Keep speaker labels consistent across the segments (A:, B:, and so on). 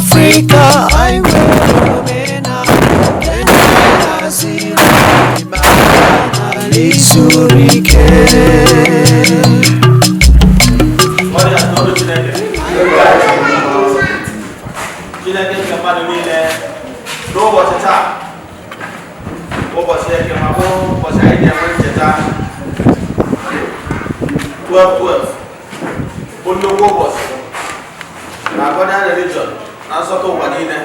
A: Afrịka, anyị nwere omenala nke ndị haziri maka ala zuru ike.
B: Ọrịa n'olu Chineke. Chineke nke mmadụ niile, n'ụbọchị taa, ụbọchị Eke, ma bụrụ ụbọchị anyị na-enwe ncheta 12/12, bụ nnukwu ụbọchị na Godian Religion na nsọtụ ụwa niile.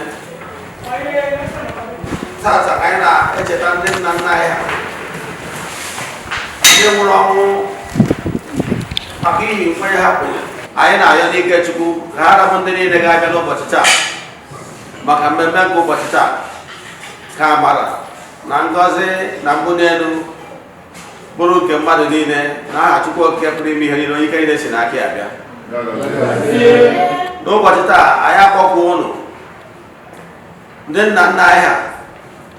B: Tata ka anyị na-echeta ndị nna nna anyị ha, ndị nwụrụ ọnwụ maka ihi nkwenye ha kwenyere. Anyị na-arịọ n'ike Chukwu ka ha rapụ ndị niile ga-abịa n'ụbọchị taa maka mmemme nke ụbọchị taa, ka amara na ngọzi na mbuli elu bụrụ nke mmadụ niile, na aha Chukwu Okike pụrụ ime ihe niile, onye ike niile si n'aka ya bịa. N'ụbọchị taa, anyị akpọkwa ụnụ ndị nna nna anyị ha,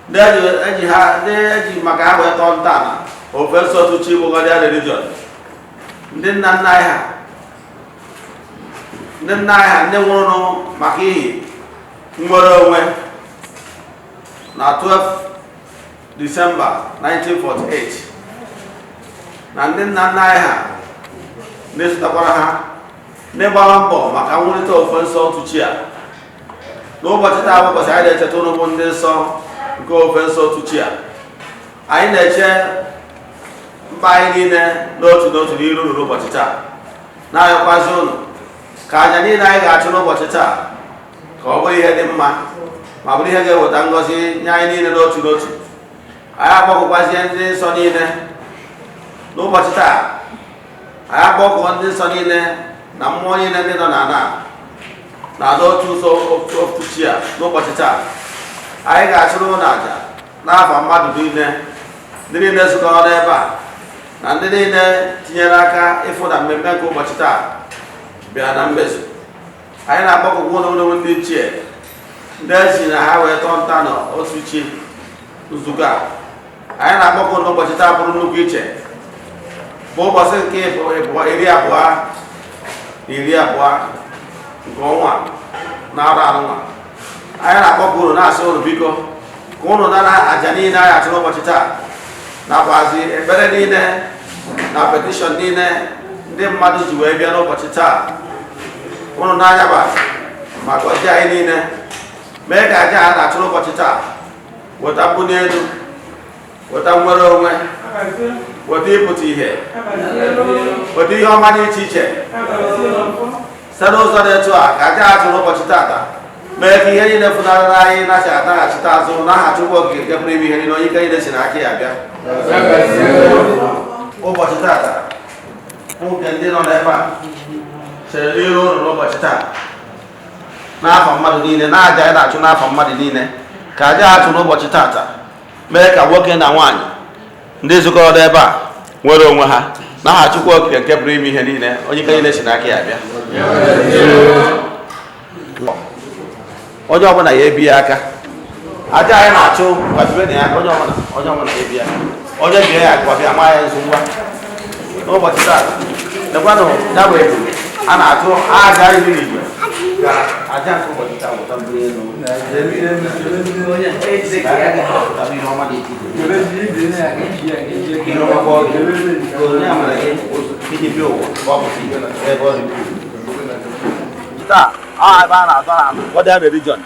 B: ndị eji ha, ndị eji maka ha wee tọọ ntọala ofe nsọ otu chi bụ Godian Religion, ndị nna nna anyị ha, ndị nna anyị ha, ndị nwụrụ maka ihi nnwere onwe na 12 Disemba 1948, na ndị nna nna anyị ha na-esotakwara ha, ndị gbara mbọ maka mwulite ofe nsọ otu chi a. N'ụbọchị taa bụ ụbọchị anyị na-echeta ụnụ bụ ndị nsọ nke ofe nsọ otu chi a. Anyị na-eche mkpa anyị niile n'otu n'otu n'iru unu n'ụbọchị taa, na-ayọkwazị ụnụ ka aja niile anyị ga-achụ n'ụbọchị taa ka ọ bụrụ ihe dị mma ma bụrụ ihe ga-eweta ngọzi nye anyị niile n'otu n'otu. Anyị akpọkụkwazie ndị nsọ niile n'ụbọchị taa. Anyị akpọkụọ ndị nsọ niile na mmụọ niile ndị nọ n'ala na n'otu ụzọ otu chi a. N'ụbọchị taa, anyị ga-achụrụ ụnụ aja n'afọ mmadụ niile, ndị niile zukọrọ n'ebe a na ndị niile tinyere aka ịfụ na mmemme nke ụbọchị taa bịara na mmezu. Anyị na-akpọkụkwa ụnụ ụlọ ndị ichie, ndị esi na ha wee tọọ nta n'otu chi nzukọ a. Anyị na-akpọkụ n'ụbọchị taa bụrụ nnukwu iche, bụ ụbọchị nke 20 na 20 nke ọnwa na arọ anụnwa. Anyị na-akpọkụ unu, na-asị unu biko, ka unu nara aja niile anyị achụ n'ụbọchị taa, nakwazi ekpere niile na petition niile ndị mmadụ ji wee bịa n'ụbọchị taa. Unu n'anya ba ma gọzie anyị niile, mee ka aja a na-achụ n'ụbọchị taa weta mbuli elu, weta nnwere onwe, weta ịpụta ihe, weta ihe ọma dị iche iche. Site n'ụzọ dị etu a, ka aja a chụrụ ụbọchị tata mee ka ihe niile funarịra anyị nachi anaghachite azụ, n'aha Chukwu Okike nke pụrụ ime ihe niile, onye ike niile si n'aka ya bịa. Ụbọchị tata bụ nke ndị nọ n'ebe a chere n'iru ụlọ n'ụbọchị taa n'afọ mmadụ niile, na aja anyị na-achụ n'afọ mmadụ niile, ka aja a chụrụ ụbọchị tata mee ka nwoke na nwaanyị ndị zukọrọ n'ebe a nwere onwe ha, n'aha Chukwu Okike nke pụrụ ime ihe niile, onye ike niile si n'aka ya bịa. Onye ọbụla ya ebi ya aka, aja anyị na-achụ gbabibe na ya aka. Onye ọbụla, onye ọbụla ya ebi ya aka, onye bie ya aka, ọbịa maa ya nzu. Ngwa, n'ụbọchị taa, lekwanụ ya bụ ebu a na-achụ aja iri n'igwe, ka aja nke ụbọchị taa wụta mbuli elu, ihe ọma dị iche iche, ihe ọma bụ oge onye a mere gị iji bịa ụwa, ka ọ pụta ihe ebe ọ dị ukwuu. Taa ọ ebe a na-azọ na Godian Religion,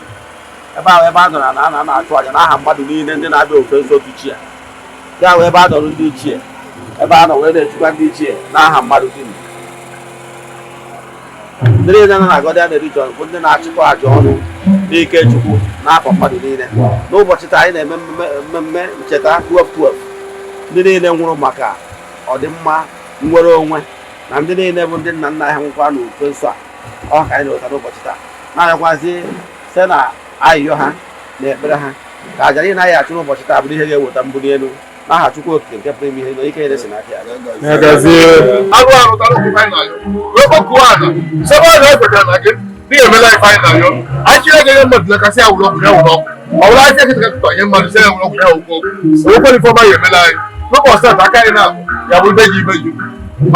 B: ebe ahụ ebe a nọrọ na a na-achụ aja n'aha mmadụ niile ndị na-abịa ofe nsọ otu chi a. Ya wee ebe a nọrọ ndị ichie, ebe a nọ wee na-echukwa ndị ichie n'aha mmadụ dum, ndị niile nọ na Godian Religion, bụ ndị na-achịkọ aja ọnụ n'ike Chukwu n'afọ mmadụ niile. N'ụbọchị taa, anyị na-eme mmemme ncheta 12/12, ndị niile nwụrụ maka ọdịmma nnwere onwe, na ndị niile bụ ndị nna nna ha nwụkwa n'ofe nsọ a. Ọ ka anyị na-eweta n'ụbọchị taa, na-ayọkwazi site na ayịyọ ha na ekpere ha, ka aja niile anyị achụ n'ụbọchị taa bụrụ ihe ga-eweta mbuli elu, n'aha Chukwu Okike nke pụrụ ime ihe na ike niile si n'aka ya.
C: Arụ arụ tara okwu anyị na-ayọ wee kpọkuo ana sebe anyị ekwetara na gị n'ihi emela ife anyị na-ayọ. Anyị chere ga-enye mmadụ lekasị ya wụrụ ọgwụ, ya wụrụ ọgwụ. Ọ bụrụ ahịa kịta kịta nye mmadụ sị ya wụrụ ọgwụ, ya wụrụ ọgwụ. Owekwere ife ọma ya emela anyị n'ụbọchị taa, aka anyị na-abụ ya bụrụ beji ibeji.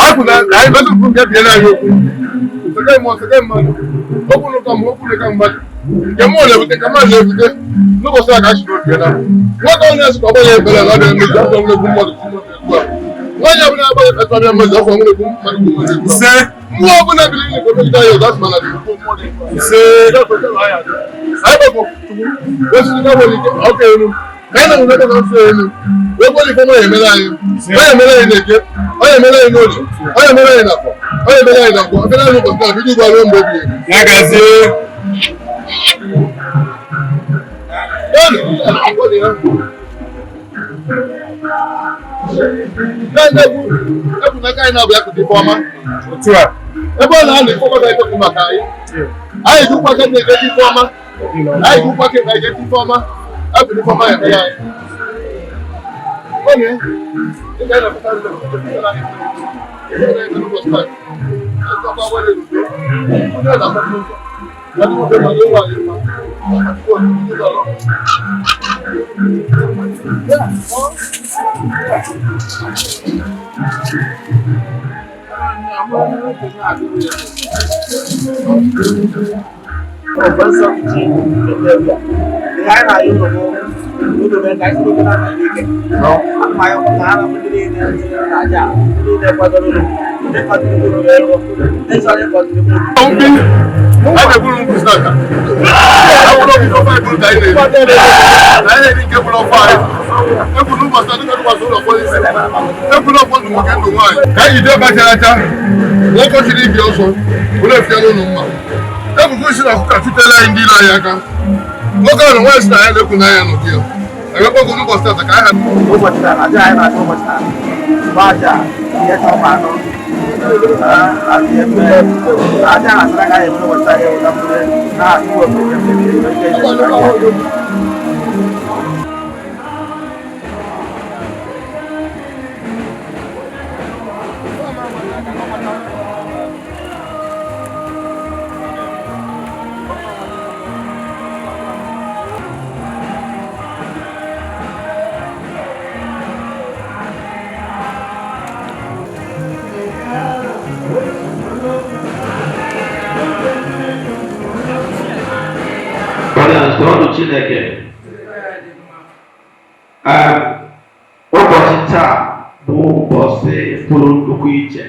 C: Anyị kwụ na anyị metụrụ nke biere anyị okwu sege mmụọ, sege mmadụ, okwu n'ụka m, okwu n'ụka mmadụ. Nke mmụọ na-ebute ka mmadụ na-ebute n'ụbọchị a ka a chiri obi na nwoke ọ na-esi ka ọ gbaghị ebere na ọbịa mmezu afọ nwere mmadụ nwaanyị ọbụla agbaghị ekpeta ọbịa mmezu afọ nwere mmadụ mmụọ ọbụla biri ihe megide anyị ọzọ asịmana dị ise anyị gbagbo ọka elu ka anyị na-enwe ebe nsọ elu wee kwere ife ọma ya emere anyị onye emere anyị na-eke onye emere anyị n'oge onye emere anyị n'afọ onye emere anyị na nkwọ emere anyị n'ụbọchị na bido ugbu a ruo mgbe ebighị ebi.
D: Ya gazie.
C: Egwu n'aka anyị na-abụ ya kụta ife ọma
D: Otu a.
C: ebe ọ na-anọ ife ọma ga-ekwu maka anyị anyị ji ụkwụ aka na-ejete ife ọma anyị ji ụkwụ aka na-ejete ife ọma abụ ife ọma ya mere anyị. Onye ị ga-anapụta ndị Ka anyị jide bachara acha nwoke chiri ibi ọsọ were efiala ụlọ mma ebubo isi na ọkụka chutela anyị ndị ilo anyị aka nwoke ahụ nwaanyị si na ya na-ekwu n'anya n'ụdị ya ewekpọgụ n'ụbọchị tata ka anyị
B: Ụbọchị taa aja anyị na-achụ ụbọchị taa bụ aja ihe chọpa anọ aja na asara ka anyị eme ụbọchị taa ya mkpụrụ na atụ obodo.
E: Ọrụ Chineke. Ụbọchị taa bụ ụbọchị pụrụ nnukwu iche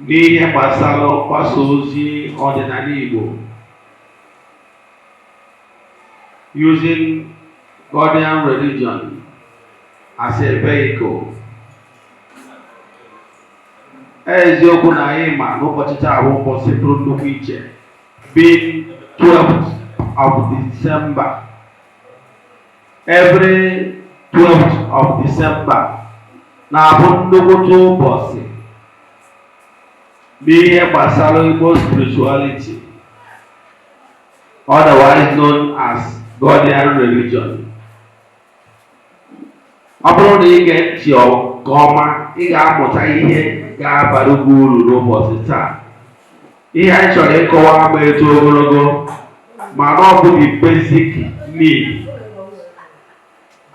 E: n'ihe gbasara mgbasa ozi ọdịnala Igbo using Godian religion as a vehicle. Eziokwu na anyị ma n'ụbọchị taa bụ ụbọchị pụrụ nnukwu iche, being 12th of December. Every 12th of December na-abụ nnukwu ụbọchị n'ihe gbasara Igbo spirituality, otherwise known as Godian religion. Ọ bụrụ na ị gee ntị nke ọma, ị ga-amụta ihe ga-abara gị uru n'ụbọchị taa. Ihe anyị chọrọ ịkọwa ama eto ogologo, mana ọ bụ the basic need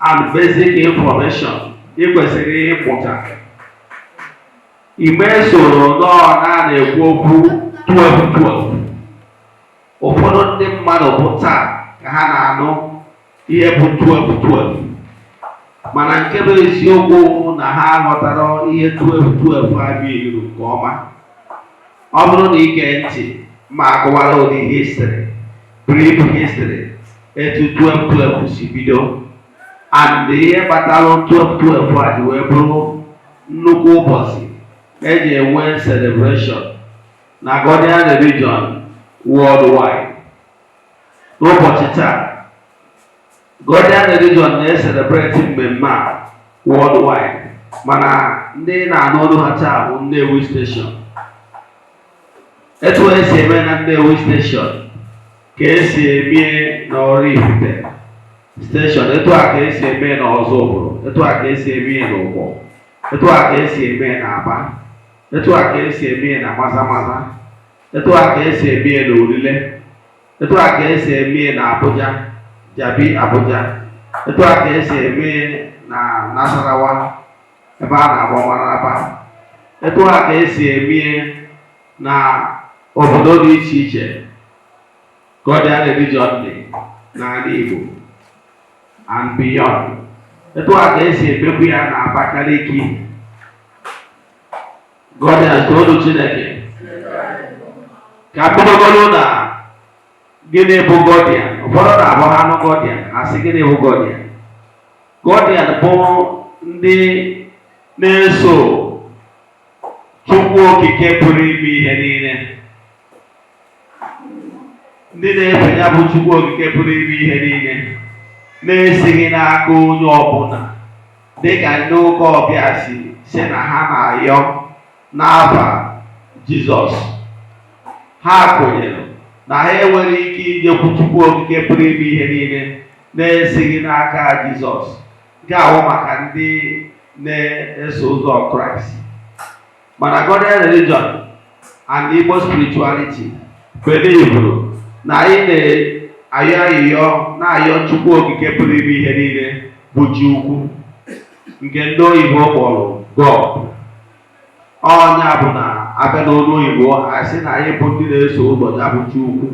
E: and basic information ị kwesịrị ịmụta. Igbe soro nọọ na na-ekwu okwu 12-12. Ụfọdụ ndị mmadụ bụ taa ka ha na-anụ ihe bụ 12-12, mana nke bụ eziokwu na ha aghọtara ihe 12-12 a miruru nke ọma. Ọ bụrụ na ị gee ntị ma akọwara ụdị history, brief history etu 12-12 si bido and ihe kpatara 12-12 a ji wee bụrụ nnukwu ụbọchị eji enwe celebration na Godian religion worldwide. N'ụbọchị taa, Godian religion na-ecelebrate mmemme a worldwide, mana ndị na-anụ olu ha taa bụ Nnewi station. Etu esi eme na Nnewi station ka esi eme na Oraifite station, etu a ka esi eme na Ozubulu, etu a ka esi eme na Ukpor, etu a ka esi eme na Aba, etu a ka esi eme na Maza-Maza, etu a ka esi eme na Orile, etu a ka esi eme na Abuja, Jabi Abuja, etu a ka esi eme na Nasarawa ebe a na-agba Mararaba, etu a ka esi eme na Obodo dị iche iche Godian religion dị n'ala Igbo and beyond. Etu a ka esi emekwu ya na Abakaliki. Godian, toonu Chineke. Ka bidogoro na gịnị bụ Godian? Ụfọdụ na-abụ ha anụ Godian, ha sị, "Gịnị bụ Godian?" Godian bụ ndị na-eso Chukwu Okike pụrụ ime ihe niile, ndị na-efe ya bụ Chukwu Okike pụrụ ime ihe niile na-esighị n'aka onye ọbụla, dịka ndị ụka ọbịa si na ha na-ayọ n'afa Jizọs. Ha kwenyere na ha enwere ike ijekwu Chukwu Okike pụrụ ime ihe niile na-esighị n'aka Jizọs. Nke ahụ maka ndị na-eso ụzọ Kraịst. Mana Godian religion and Igbo spirituality believe na anyị na-ayọ ayịyọ, na-ayọ Chukwu Okike pụrụ ime ihe niile, bụ chi ukwu nke ndị oyibo kpọrọ God. Ọnya bụ na abịa n'olu oyibo, asị na anyị bụ ndị na-eso ụzọ ya bụ chi ukwu.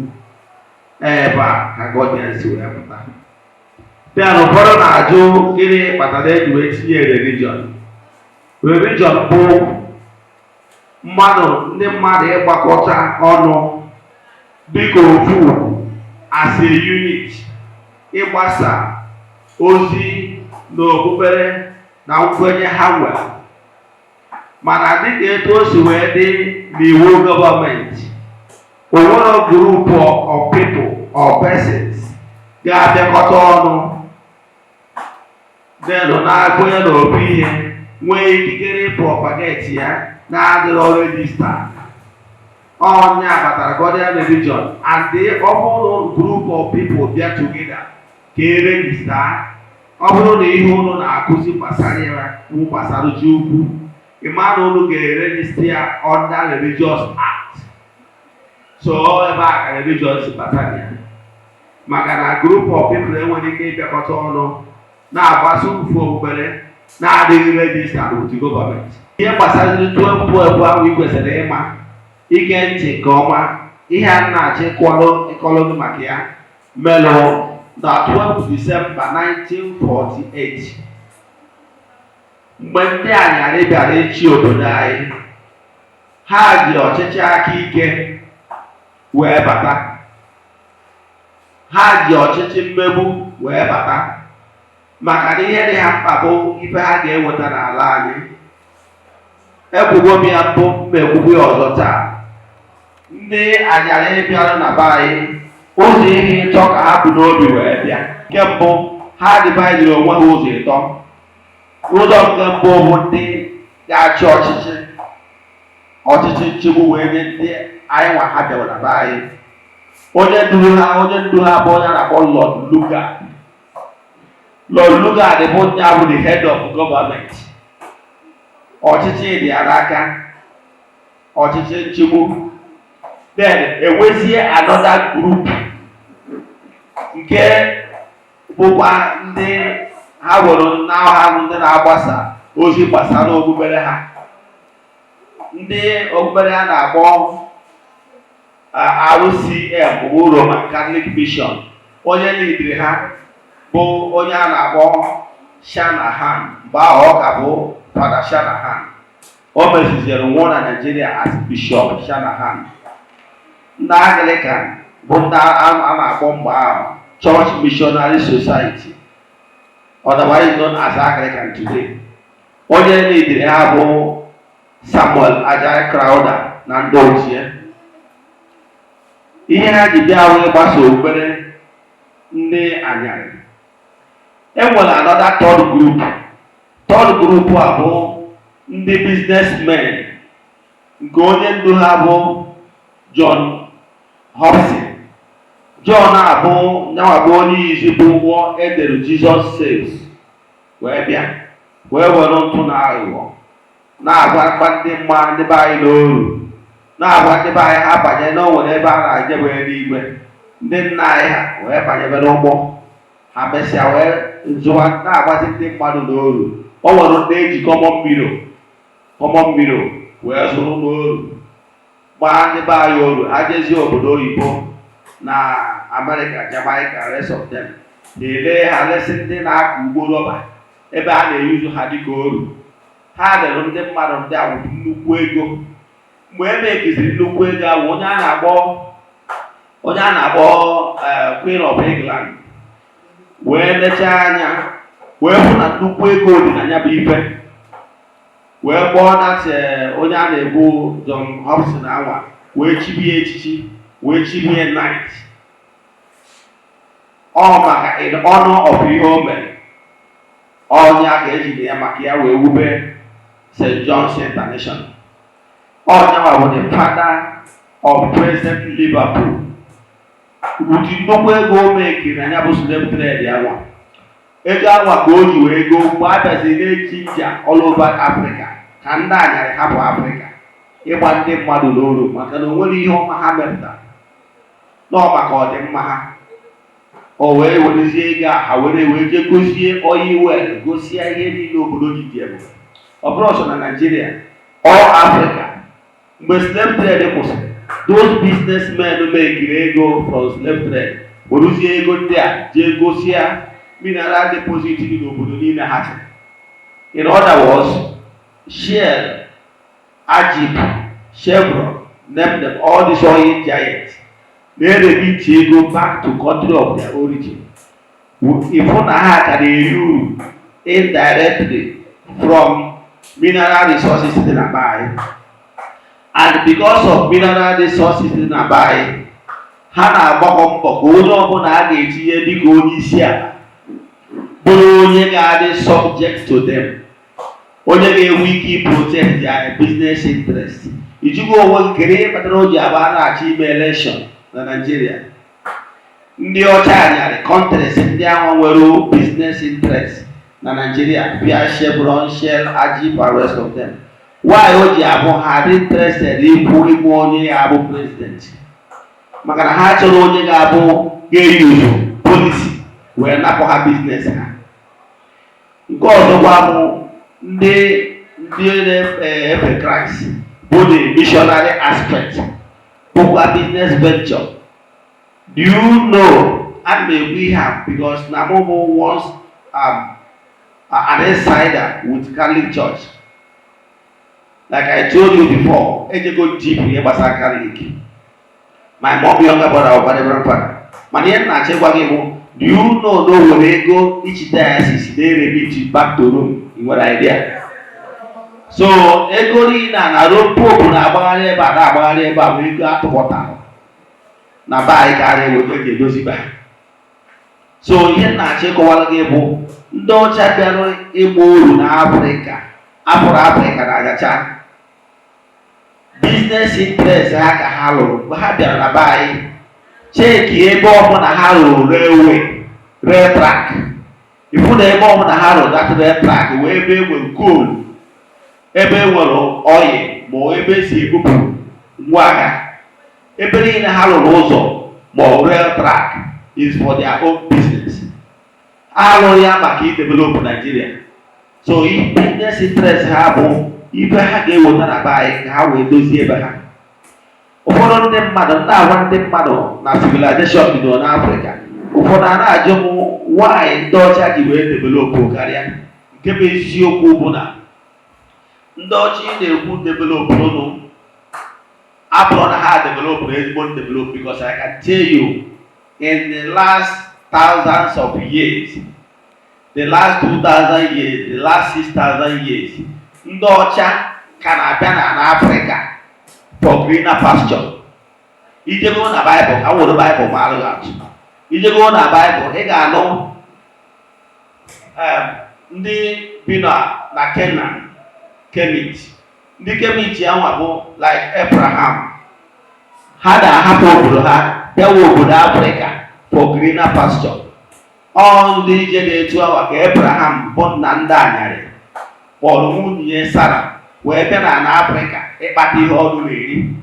E: Ebe a ka Godian si wee pụta. Then ụfọdụ na-ajụ, gịnị kpatara eji wee tinye religion? Religion bụ mmadụ, ndị mmadụ ịgbakọta ọnụ dịka ofu as a unit, ịgbasa ozi na okpukpere na nkwenye ha nwere. Mana dịka etu o si wee dị n'iwu gọọmenti, o nwere group of people or persons ga-abịakọta ọnụ denụ na-akwenye n'ofu ihe, nwee ikikere propagate ya na-adịrọ register. Ọnya kpatara Godian religion. And ọ bụrụ group of people bịa together ka e register, ọ bụrụ na ihe unu na-akụzi gbasara ya bụ gbasara chi ukwu, ịma na unu ga-eregister ya under Religious Act. So ebe a ka religion si bata ya, maka na group of people enwere ike ịbịakọta ọnụ na-agbaso ofu okpukpere na-adịghị registered with gọọmenti. Ihe gbasara 12 12 ahụ, ị kwesịrị ịma, ige ntị nke ọma ihe a na-achọ ịkọrọ ịkọrọ gị maka ya. Melụ na 12 Disemba 1948, mgbe ndị anyarị bịara ịchị obodo anyị, ha ji ọchịchị aka ike wee bata, ha ji ọchịchị mmegbu wee bata, maka na ihe dị ha mkpa bụ ife ha ga-eweta n'ala anyị. Ekwugo m ya mbụ, mma ekwukwu ya ọzọ taa. Ndị anyarị bịara na be anyị, ụzọ ihe ịtọ ka ha bụ n'obi wee bịa. Nke mbụ, ha dividiri onwe ha ụzọ ịtọ. Ụzọ nke mbụ bụ ndị ga-achị ọchịchị, ọchịchị nchigbu wee nye ndị anyị nwa ha bịara na be anyị. Onye duru ha, onye ndu ha bụ onye a na-akpọ Lord Lugard. Lord Lugard bụ onye bụ the head of government. Ọchịchị dị ya n'aka, ọchịchị nchigbu. Then enwezie another group nke bụkwa ndị ha were na ha bụ ndị na-agbasa ozi gbasara okpukpere ha, ndị okpukpere ha na-akpọ RCM, bụ Roman Catholic Mission. Onye lidiri ha bụ onye a na-akpọ Shanahan. Mgbe ahụ ọ ka bụ Fada Shanahan. O meziziere nwụọ na Nigeria as Bishop Shanahan. Ndị Anglican bụ ndị a na-akpọ mgbe ahụ Church Missionary Society, otherwise known as Anglican today. Onye lidiri ha bụ Samuel Ajayi Crowther na ndị ochie. Ihe ha ji bịa wee gbasa okpukpere ndị anyarị. Enwere another third group. Third group a bụ ndị businessmen nke onye ndu ha bụ John Hobson. John a bụ nyanwa bụ onye izi bụ ụgwọ edere "Jesus Saves" wee bịa wee were ntụ na aghụghọ na-agwa ndị mma, ndị be anyị n'oru, na-agwa ndị be anyị ha banye na o nwere ebe a na-ejebe eluigwe. Ndị nna anyị ha wee banyebe n'ụgbọ ha, mesịa wee zụwa, na-agbazi ndị mmadụ n'oru. O nwere ndị eji common mirror, common mirror wee zụrụ n'oru. Gbaa ndị be anyị oru, ha jezie obodo oyibo na Amerịka, Jamaica, rest of them, na-ele ha lesị ndị na-akọ ugbo rọba ebe a na-eyuzu ha dịka oru. Ha lere ndị mmadụ ndị a wụ nnukwu ego. Mgbe e mekiziri nnukwu ego ahụ, onye a na-akpọ Queen of England wee lechaa anya wee hụ na nnukwu ego dị na ya bụ ife, wee kpọọ that onye a na-ekwu John Hobson anwa, wee chibie echichi, wee chibie knight, ọ maka in honor of ihe o mere. Ọnya ka ejide ya maka ya wee wube St. John's International. Ọnya bụ the father of present Liverpool. Ụdị nnukwu ego o mekiri na ya bụ slave trade anwa, ego anwa ka o ji wee go mgbe a bịaziri na-eji nja all over Africa, ka ndị anyarị hapụ Africa ịgba ndị mmadụ n'oru, maka na o nwere ihe ọma ha mepụtara nọọ maka ọdịmma ha. O wee werezie ego a ha were wee jee gosie oil well, gosie ihe niile obodo ji dị ebube. Ọ bụrụ ọsọ na Nigeria, all Africa. Mgbe slave trade kwụsịrị, those businessmen mekiri ego from slave trade werezie ego ndị a jee gosia mineral deposit dị n'obodo niile ha chịrị. In other words, Shell, Agip, Chevron, name them, all these oil giants na-eremit ego back to country of their origin. Ịfụ na ha ka na-eri uru indirectly from mineral resources dị na be anyị, and because of mineral resources dị na be anyị, ha na-agbakọ mbọ ka onye ọbụla a ga-etinye dịka onye isi ala bụrụ onye ga-adị subject to them, onye ga-enwe ike protect their business interest. Ijugo onwe gị kedu ihe kpatara o ji abụ a na-achọ ime election na Nigeria, ndị ọcha anyarị countries ndị ahụ nwere business interest na Nigeria bịa, Chevron, Shell, Agip and rest of them, why o ji abụ ha dị interested ikwu ịbụ onye ga-abụ president? Maka na ha chọrọ onye ga-abụ ga-eyuzu policy wee napụ ha business ha. Nke ọzọkwa bụ ndị na-efe Kraịst bụ the missionary aspect, bụkwa business venture. Do you know, ana m ekwu ihe a because na mụ bụ once an insider with Catholic Church. Like I told you before, ejego deep ihe gbasara Catholic. My mom, younger brother, or reverend father. Mana ihe m na-achọ ịgwa gị bụ, do you know na o nwere ego each diocese na-eremit back to Rome? Ị nwere idea? So ego niile a na Rome, Pope na-agbagharị ebe a, na-agbagharị ebe a, bụ ego atụpụtara na be anyị ka a na-eweta eji edozi be ha. So ihe m na-achọ ịkọwara gị bụ, ndị ọcha bịara ịgba oru n'Afrịka afụrụ Afrịka na-agacha business interest ha ka ha lụrụ. Mgbe ha bịara na be anyị, cheki ebe ọbụla ha rụrụ railway, rail track, ifu na ebe ọbụla ha rụrụ that rail track wee ebe e nwere coal, ebe e nwere oil, ma ebe esi ebupụ ngwa agha. Ebe niile ha rụrụ ụzọ ma ọ rail track is for their own business. Alụrụ ya maka idevelop Nigeria. So business interest ha bụ ife ha ga-eweta na be anyị ka ha wee dozie ebe ha. Ụfọdụ ndị mmadụ, ndị agwa ndị mmadụ na civilization bidoro n'Afrịka, ụfọdụ a na-ajụ m why ndị ọcha ji wee develop karịa. Nke bụ eziokwu bụ na ndị ọcha ị na-ekwu developụrụ abụrụ na ha developụrụ ezigbo develop, because I can tell you, in the last thousands of years, the last 2000 years, the last 6000 years, ndị ọcha ka na-abịa na Afrịka for greener pasture. Ijego na Baịbụl, ka were Baịbụl ma alụghị atụ, ijego na Baịbụl, ị ga-anụ ndị bi na Kenan, Kemit, ndị Kemit anwa bụ like Abraham. Ha na-ahapụ obodo ha bịawa obodo Afrịka for greener pasture. Ọ ndị ije na-etu awa ka Abraham bụ nna ndị anyarị kpọrọ nwunye Sara wee bịa na Afrịka ịkpata ihe ọnụ na-eri.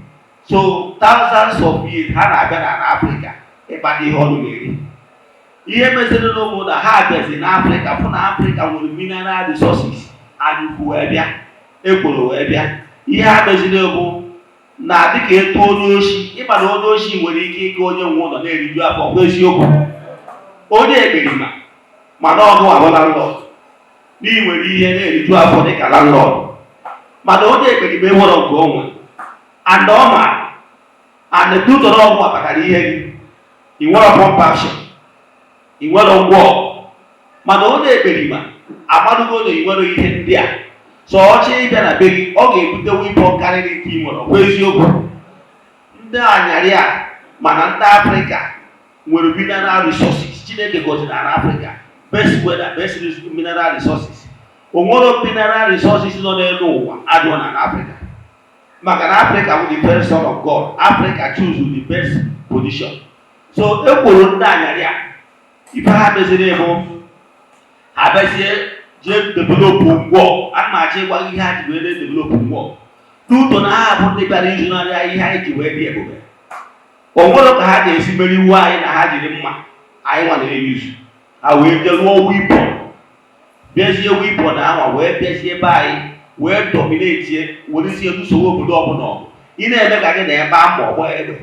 E: So thousands of years ha na-abịa na Afrịka ịkpata ihe ọnụ na-eri. Ihe meziri n'ụmụ na ha bịazi n'Afrịka fụ na Afrịka nwere mineral resources, anyụkwu wee bịa, ekworo wee bịa. Ihe ha meziri bụ Na dịka etu onye oshi, ịma na onye oshi nwere ike ịga onye nwe ụlọ na-eriju afọ, bụ eziokwu. Onye ekperima, mana ọgụ abụ landlord, na ị nwere ihe na-eriju afọ dịka landlord, mana onye ekperima enwere nke onwe and ọ ma and dutọrọ ọgwụ akpatara ihe gị. Ị nwere pump action, ị nwere ngwa ọgụ, mana onye ekperima amadugo na ị nwere ihe ndị a. So ọchị ịbịa na be gị, ọ ga-ebute weapon karịrị nke ị nwere. Ọ bụ eziokwu. Ndị anyarị a, mana ndị Afrịka nwere mineral resources. Chineke gọziri na Afrịka, best weather, best mineral resources. O nwere mineral resources nọ n'elu ụwa adịghị na Afrịka, maka na Africa bụ the first son of God. Africa choose the best position. So ekworo ndị anyarị a, ife ha meziri bụ ha bịazie jee develop ngwọ. Ana m achọ ịgwa gị ihe ha ji wee na-edevelop ngwọ n'uto na ha bụ ndị bịara izunarị anyị ihe anyị ji wee dị ebube. O nwere ka ha ga-esi meriwu anyị na ha jiri mma anyị nwa na-eyuzu. Ha wee jee rụọ weapon, bịazie weapon na anwa wee bịazie ebe anyị wee dominatie, werezie lụsowe obodo ọbụla ọgụ. Ị na-eme ka gị na ebe ama ọgbọ egbe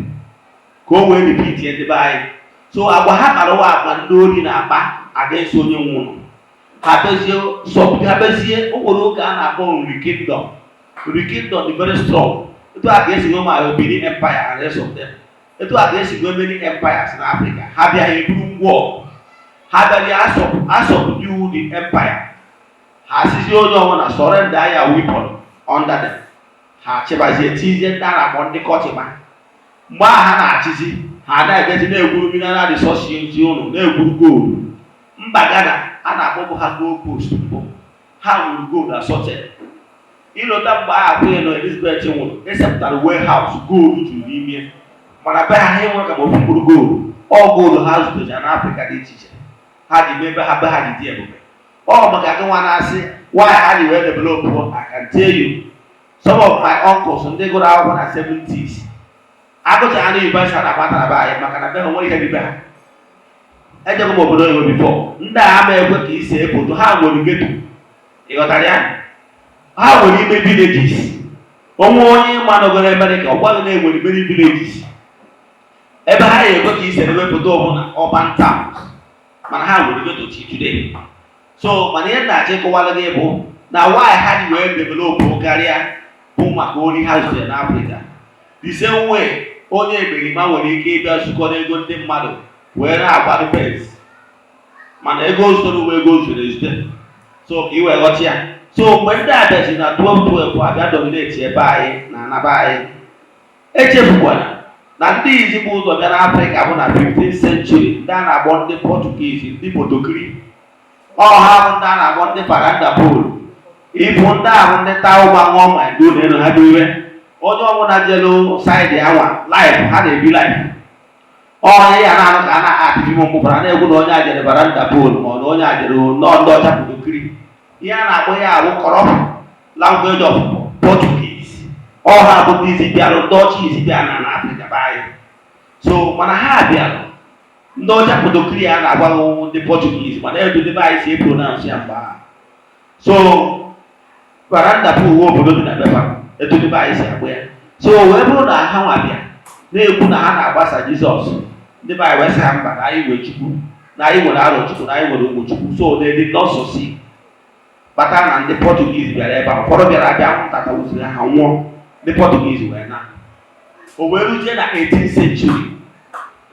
E: ka o wee repeatie ndị be anyị. So agwa ha kpara ụwa, agwa ndị ori na-akpa against onye nwe ụlọ. Ha bezie sọ, ha bezie. O nwere oge a na-akpọ Nri Kingdom. Nri Kingdom dị very strong. Etu a ka esi nwee ma Benin Empire and rest of them. Etu a ka esi nwee many empires na Africa. Ha bịa, ha eburu ngwa ọgụ, ha bịara asọpụ the empire. Ha asịzi onye ọbụla surrender ya weapon under them. Ha chịbazie, tizie ndị a na-akpọ ndị kọtịma. Mgbe ahụ ha na-achịzi, ha na-ejezi na-egwuru mineral resources ụnụ, na-egwuru gold. Mba Ghana a na-akpọbụ ha Gold Coast mbụ, ha nwuru gold assorted. Ịlọta mgbe ahụ Queen Elizabeth nwụrụ, esepụtara warehouse gold juru n'ime, mana be ha, ha enwere ka ma ofu mkpụrụ gold. Ọ gold ha zụtara n'Afrịka dị iche iche ha ji mee ebe ha be ha ji dị ebube. Ọ maka gị nwa na-asị why ha ji wee develop, I can tell you some of my uncles ndị gụrụ akwụkwọ na 70s agụchara na university, a na-agbata na be anyị, maka na be ha nwere ihe dị be ha. Ejego m obodo oyibo before. Ndị a ama ekwe ka isi foto. Ha nwere ghetto, ị ghọtara ya? Ha nwere ime villages. Onwe onye ịma nọgoro Amerịka, ọ gwaghị na enwere many villages ebe ha ya ekwe ka isi ebe foto ọbụla urban towns, mana ha nwere ghetto till today. So mana ihe na-achọ ịkọwara gị bụ na why ha ji wee develop karịa bụ maka ori ha zutere n'Afrịka. The same way onye ekperima nwere ike ịbịa zukọrọ ego ndị mmadụ wee na-agbado Benz, mana ego zụtara uwe ego zuru ezute. So ka ị wee ghọta ya. So mgbe ndị a bịazi na 1212 abịa dominate ebe anyị na anaba anyị, echefukwana na ndị izigbo ụzọ bịa n'Afrịka bụ na 15th century, ndị a na-akpọ ndị Portuguese, ndị Potokiri. Ọha bụ ndị a na-akpọ ndị Fernando Polo. Ịbụ ndị ahụ ndị taa ụgba ṅụọ ma ndị ụlọ elu ha biriwe. Onye ọbụla jelu side anwa, life ha na-ebi, life onye ya na-anụ ka a na-atịfi m mkpụpụra na-egwu na onye a jere Fernando Polo, ma ọ na onye a jere nọọ ndị ọcha Potokiri. Ihe a na-akpọ ya awụ corrupt language of Portuguese. Ọha bụ ndị izi bịarụ, ndị ọcha izi bịa na n'Afrịka be anyị. So mana ha bịarụ, ndị ọcha Potokiri a na-agwa ndị Portuguese, mana edu ndị be anyị si epronounce ya mgbe ahụ. So Fernando Po uwe obodo dị na beba etu ndị be anyị si akpụ ya. So wee bụrụ na ha nwa bịa na-ekwu na ha na-agbasa Jizọs, ndị be anyị wee sị ha mba, na anyị nwere Chukwu, na anyị nwere arọ Chukwu, na anyị nwere ụmụ Chukwu. So they did not succeed, kpatara na ndị Portuguese bịara ebe a. Ụfọdụ bịara abịa ntata wuziri ha nwụọ, ndị Portuguese wee na o wee ruzie na 18th century,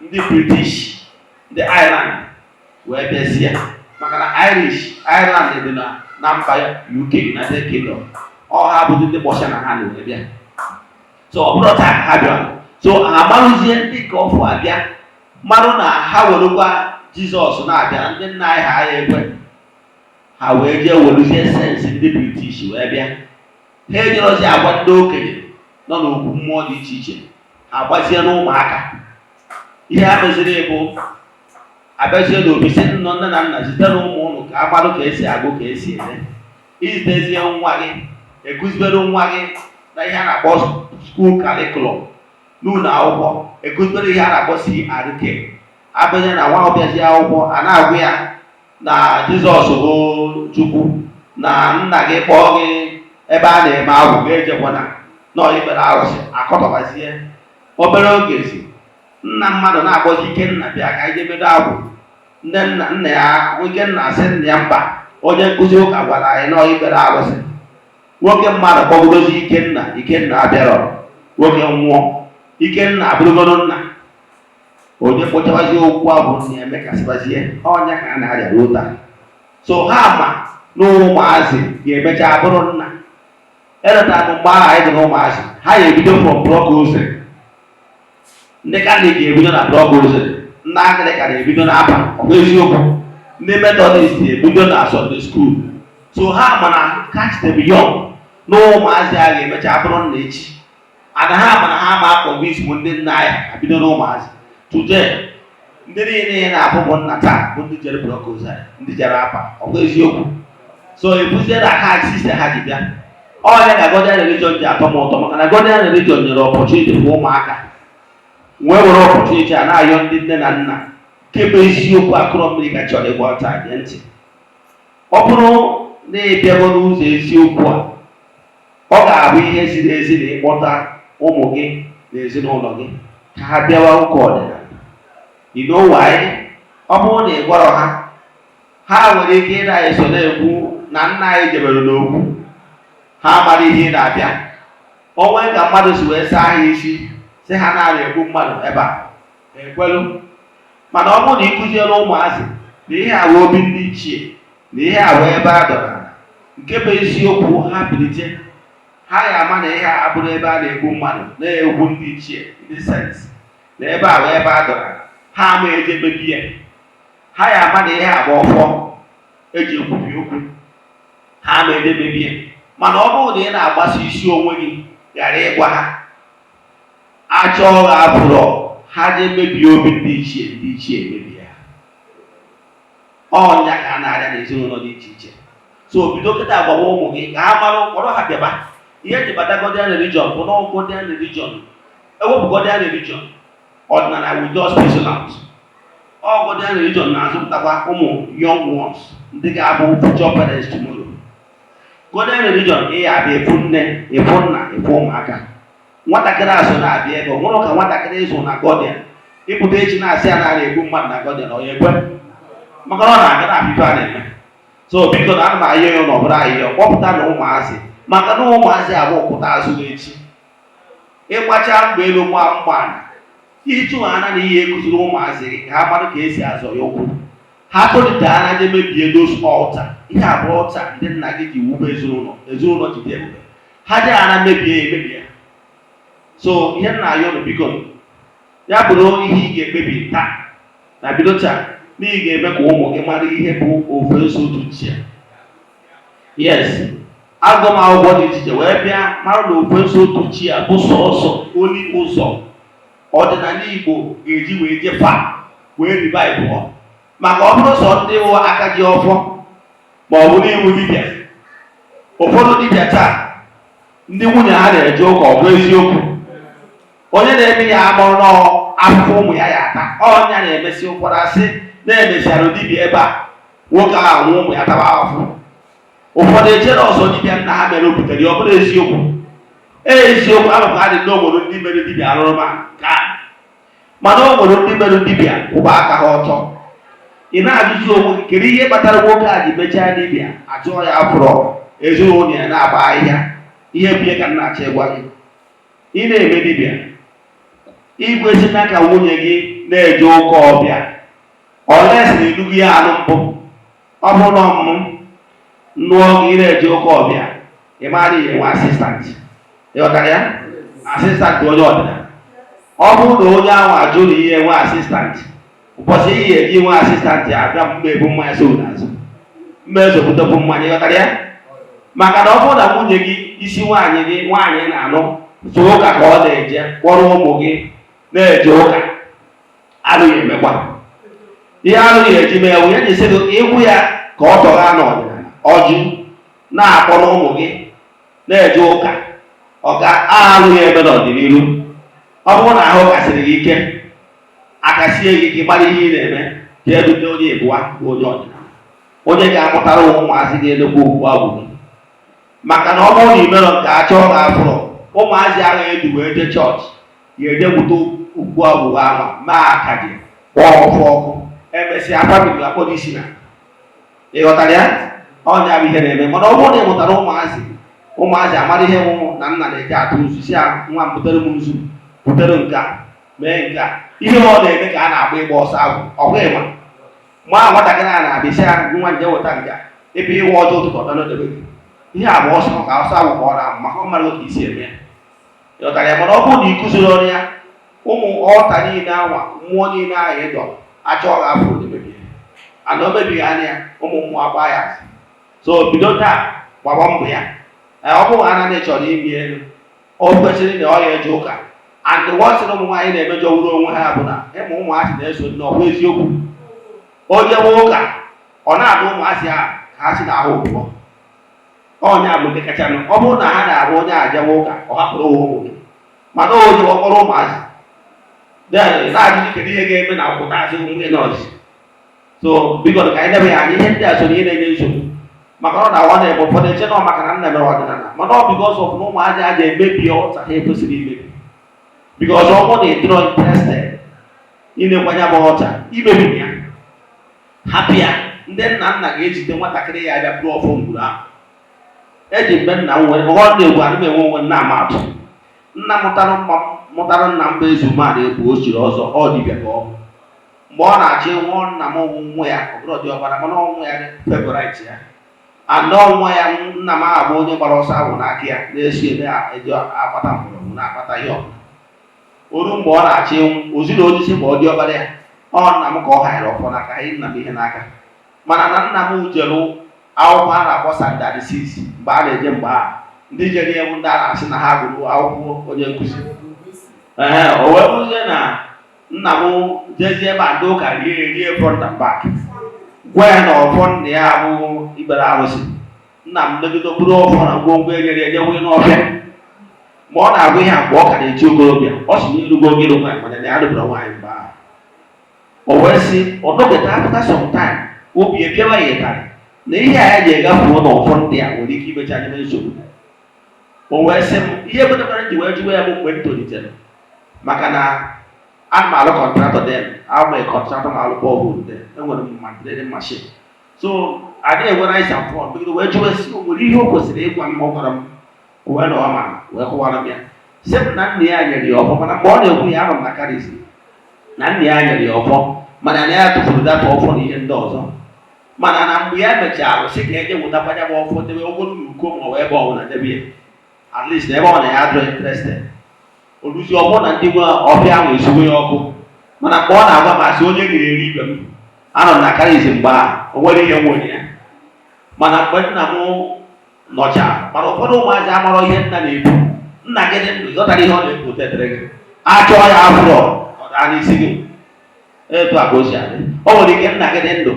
E: ndị British, ndị Ireland wee bịazie, maka na Irish Ireland dị na mba UK, United Kingdom. Ọ ha bụzi ndị gbọcha na ha na wee bịa. So ọ bụrụ taa ka ha bịara, so ha marụzie ndị nke ọfụ abịa marụ na ha werekwa Jizọs na-abịa. Ndị nna anyị ha ya ekwe, ha wee jee weruzie sense ndị British wee bịa. Ha ejerozi agwa ndị okenye nọ n'okwu mmụọ dị iche iche, ha gbazie n'ụmụaka. Ihe ha meziri bụ abịazie n'obi si nnọ nne na nna zite na ụmụ ụnụ ka amarụ ka esi agụ, ka esi ede. Izitezie nwa gị, ekuzibere nwa gị na ihe a na-akpọ school curriculum n'ụlọ akwụkwọ, ekuzibere ihe a na-akpọ CRK. Abịanye na nwa ọbịazi akwụkwọ, a na-agwa ya na Jizọs bụ Chukwu, na nna gị kpọọ gị ebe a na-eme agwụ ga-ejekwana. Nọ ikpere arụsị akọtọbazie. Obere oge si nna mmadụ na-akpọzi Ikenna, bịa ka anyị jebedo agwụ. Nne nna nna ya Ikenna asị nna ya mba, onye nkụzi ụka gwara anyị nọ ikpere arụsị. Nwoke mmadụ kpọgodozi Ikenna, Ikenna abịarọ, nwoke nwụọ. Ikenna abụrụgodo nna onye kpọchawazie okwu agwụ nna ya emekasịbazie ọnya ka a na-arịa ruo taa. So ha ma na ụmụazị ga-emecha bụrụ nna. Eleta m mgbe ahụ anyị dị n'ụmụazị, ha ga-ebido from block rosary. Ndị Katọlik ga-ebido na block rosary, ndị Anglican na-ebido n'aba, ọ bụ eziokwu, ndị Methodist ebido na Sunday school. So ha ma na catch them young na ụmụazị a ga-emecha bụrụ nna echi. Ana ha ma na ha ma convince bụ ndị nna anyị abido n'ụmụazị. Today, ndị niile ị na-abụ bụ nna taa bụ ndị jere block rosary, ndị jere apa, ọ bụ eziokwu. So ebuzie na ha system ha ji bịa ọnya ka Godian Religion ji atọ m ụtọ, maka na Godian Religion nyere opportunity for ụmụaka wee were opportunity a na-ayọ ndị nne na nna. Nke bụ eziokwu, akụrọ mmiri ka chọrọ ịgwa taa, gee ntị. Ọ bụrụ na ị bịago n'ụzọ eziokwu a, ọ ga-abụ ihe ziri ezi na ịkpọta ụmụ gị na ezinụlọ gị ka ha bịawa ụka ọdịnala. You know why? Ọ bụrụ na ị gwarọ ha, ha nwere ike ịna eso na-ekwu na nna anyị jebere n'okwu ha amara ihe ị na-abịa onwe ka mmadụ si wee saa ha isi, si ha na egbu mmadụ ebe a ekwelu. Mana ọ bụrụ na ị kụziere ụmụazị na ihe awa obi ndị ichie, na ihe awa ebe a dọrọ ala, nke bụ eziokwu, ha bilite, ha ga-ama na ihe a abụrụ ebe a na-egbu mmadụ, na-egwu ndị ichie, ndị saints, na ebe a wee ebe a dọrọ ala. Ha ama eje mebi ya. Ha ya ama na ihe agba ọfọ eji ekwubi okwu, ha ama eje mebi ya. Mana ọ bụrụ na ị na-agbasa isi onwe gị ghara ịgwa ha, achọọ ha abụrọ ha jee mebie obi ndị ichie, ndị ichie emebie ha. Ọnya ka a na-arịa n'ezinụlọ dị iche iche. So bido kịta gwawa ụmụ gị ka ha mara, kpọrọ ha bịaba. Ihe eji bata Godian Religion bụ na Godian Religion, ewepụ Godian Religion, ọdịnala will just fizzle out. Ọ Godian Religion na-azụpụtakwa ụmụ young ones ndị ga-abụ future parents tomorrow. Godian Religion, ị ya abịa efu nne, efu nna, efu ụmụaka. Nwatakịrị azụ na-abịa ebe ọ nwere ka nwatakịrị ịzụ na Godian, ịpụta echi na-asị ya na a na-egbu mmadụ na Godian, ọ ya ekwe? Maka na ọ na-aga na ife a na-eme. So biko, na ana m ayọ ya na ọ bụrụ ayịyọ, kpọpụta na ụmụazị, maka na ụmụazị abụ pụta azụ echi. Ịgbacha mgbe elu nwa mgbana ịchụ ana na ihe ekụziri ụmụazị gị ka ha mara ka esi azọ ya ụkwụ, ha tolite anya je mebie those altar. Ihe abụọ altar ndị nna gị ji wube ezinụlọ, ezinụlọ ji dị ebube, ha je ana mebie ya, emebie. So ihe nna ayọ nụ, biko, ya bụrụ ihe ị ga-ekpebi taa na bido taa na ị ga-eme ka ụmụ gị mara ihe bụ ofe nsọ otu chi. Yes, agụ m akwụkwọ dị iche iche wee bịa mara na ofe nsọ otu chi a bụ sọọsọ only ụzọ ọdịnala Igbo ga-eji wee jefa wee revive ọ. Maka ọ bụrụ sọ ndị wụ aka ji ọfọ ma ọ bụ n'iwu dibịa, ụfọdụ dibịa taa, ndị nwunye ha na-eje ụka, ọ bụ eziokwu, onye na-eme ya amụrụ n'afụfụ ụmụ ya ya ata ọnya na-emesi. Ụfọdụ asị na-emesiara dibịa ebe a, nwoke ahụ nwụ, ụmụ ya tawa afụfụ. Ụfọdụ echere ọzọ dibịa nna ha mere o butere ya. Ọ bụrụ eziokwu, ee, eziokwu ahụ ka adị na o nwere ndị mere dibịa arụrụma nke a, mana o nwere ndị mere dibịa kwụba aka ha ọtọ. Ị na-ajụzi onwe gị, kedu ihe kpatara nwoke a ji mechaa dibịa achụọ ya afụrọ, ezinụlọ ya na-agba ahịhịa? Ihe bie ka m na-achọ ịgwa gị, ị na-eme dibịa, ikwesịna ka nwunye gị na-eje ụka ọbịa unless na inugo ya anụ mbụ. Ọ bụrụ na ọmụmụ nụọ gị, ị na-eje ụka ọbịa, ị mara ihe nwe assistant, ịghọtara ya, assistant onye ọdịnala. Ọ bụrụ na onye ahụ ajụ na ihe nwe assistant, ụbọchị ihe eji nwe assistant abịa, mma ebu mmanya so n'azụ, mma ezopụtakwu mmanya, ịghọtara ya? Maka na ọ bụrụ na nwunye gị, isi nwaanyị gị, nwaanyị na-anụ so ụka ka ọ na-eje, kpọrọ ụmụ gị na-eje ụka, alụghị emekwa ihe alụghị eji mee ya ji sị gị ịgwụ ya ka ọ tọgha n'ọdịnala ọjụ na-akpọrọ ụmụ gị na-eje ụka, ọ ga alụghị eme n'ọdịnihu. Ọ bụrụ na ahụ kasịrị gị ike, akasie gị ike, mara ihe ị na-eme, jee dute onye ịbụa bụ onye ọdịnala, onye ga-amụtara ụmụazị ga-elekwa okwu agwụ gị. Maka na ọ bụrụ na ị merọ nke a, chọọ gị afụrọ. Ụmụazị ahụ eji wee jee chọọchị ya eje gwute ukwu agwụgwa ahụ, mee akaji, kpọọ ọfọ ọkụ, emesịa family akpọrọ isi na ị ghọtara ya. Ọnya bụ ihe na-eme. Mana ọ bụrụ na ị mụtara ụmụazị, ụmụazị amara ihe nwụ na nna na-eje atụ nzu, si ya, "Nwa m, butere m nzu, butere nke a, mee nke a." Ihe ọ na-eme ka a na-agba ịgba ọsọ agwụ ọkwa ịma. Mgbe ahụ nwatakịrị a na-abịa, sị ya, "Nwa, nje weta nke a," ebe ịwa ọjọọ ụtụtụ ọbịa n'odebe gị, ihe a bụ ọsọ ka ọsọ agwụ ka ọ na-amụ, maka ọ mara otu isi eme ya. Ịghọtara ya? Mana ọ bụrụ na ị kụziri ọrụ ya, ụmụ ọta niile anwa, mmụọ niile ahụ ịdọ achọ gị afọ emebie ana o mebighị anya ya, ụmụ mmụọ agba ya asị. So bido taa gbaba mbọ ya. Ee, ọ bụrụ na ị chọrọ imi elu, o kwesịrị na ọ ya eje ụka. And the one thing ụmụ nwaanyị na-emejọ wuru onwe ha bụ na ịmụ ụmụazị na-eso nne. Ọ bụ eziokwu, o jewe ụka, ọ na-adụ ụmụazị ahụ ka ha si n'ahụ pụọ. Ọnya bụ nke kachanụ. Ọ bụrụ na ha na-abụ onye a jewe ụka, ọ hapụrụ ụmụ gị, mana o jewe ọkpọrọ ụmụazị, then na-ajụjụ kedu ihe ga-eme na akwụta azụ mgbe nọọsụ. So biko, ka anyị debe ya anya. Ihe ndị a so na ihe na-enye nsogbu, maka ọ na-awa na-eme ụfọdụ eche na ọ maka na nna mere ọdịnala, mana ọ because of na ụmụazị a ga-emebi ọta ha ekwesịrị imebi, because ọ bụrụ na ị dịrọ interested inekwanya bụ ọta imebi ya, hapụ ya. Ndị nna nna ga-ejide nwatakịrị ya abịa bụrụ ọfọ ngwuru ahụ eji mgbe nna m nwere ọ na-egwu ana m enwe onwe nna m atụ. Nna mụtara mma mụtara nna m bụ eze umeala egwu o chiri ọzọ, ọ dibịa ka ọ bụ. Mgbe ọ na-achọ ịnwụ, nna m nwa ya, ọ bụrụ dị ọbara, mana ọnwụ ya favorite ya and ọnwa ya. Nna m ahụ bụ onye gbara ọsọ ahụ n'aka ya na-esi ebe eji akpata mgbọrọgwụ na-akpata ihe ọbụla. Oru mgbe ọ na-achọ ịnwụ, oziri osisi ma ọ dị ọbara ya, ọ nna m ka ọ hanyere ọfọ n'aka anyị, nna m ihe n'aka. Mana na nna m jere akwụkwọ a na-akpọ standard 6 mgbe a na-eje mgbe ahụ, ndị jere ihe bụ ndị a na-asị na ha gụrụ akwụkwọ onye nkụzi. Ee, o wee bụzie na nna m jezie ebe a, ndị ụka rie rie front and back, gwa ya na ọfọ nna ya bụ ikpere arụsị. Nna m megide bụrụ ọfọ na ngwongwo enyere enye nwunye n'ọfịa. Mgbe ọ na-agụ ihe a, mgbe ọ ka na-eti okorobịa, ọ sị na irugo oge ịlụ nwaanyị, mana na ya lụbara nwaanyị mgbe ahụ. O wee sị ọ nọgide, after some time, obi epiawa ya ịtarị na ihe a ya ji egafuo n'ọfọ ndị a nwere ike imecha n'ime nsogbu. O wee sị m ihe butekwara ji wee jụwa ya bụ mgbe m tolitere, maka na ana m alụ contractor, then I'm a contractor, ma alụ borehole, then enwere m drilling machine, so adịghị enwe rice and fun. Megide wee jụwa sị o nwere ihe o kwesịrị ịgwa m. Ọ gwara m, o wee nọọ ma wee kọwara m ya, sị m na nna ya nyere ya ọfọ. Mana mgbe ọ na-ekwu ya, anọ m na karịsị na nna ya nyere ya ọfọ, mana na ya tụfuru data ọfọ na ihe ndị ọzọ. Mana na mgbe ya mechara, sị ka eje wetakwa ya bụ ọfọ, debe ogolo n'uko ma ọ bụ ebe ọbụla debe ya, at least na ebe ọ na ya adịrọ interested oluzi ọbụ na ndị nwe ọbịa ahụ esugo ya ọkụ. Mana mgbe ọ na-agwa m, asị onye riri eri ibe m, anọ m na karịsị mgbe ahụ, o nwere ihe nwere ya. Mana mgbe nna m nọcha, mana ụfọdụ ụmụazị amarọ ihe nna na-ebu. Nna gị dị ndụ, ịghọtara ihe ọ na-ebu tetere gị, achọọ ya afụrọ, ọ daa n'isi gị. Etu a ka o si adị. O nwere ike nna gị dị ndụ,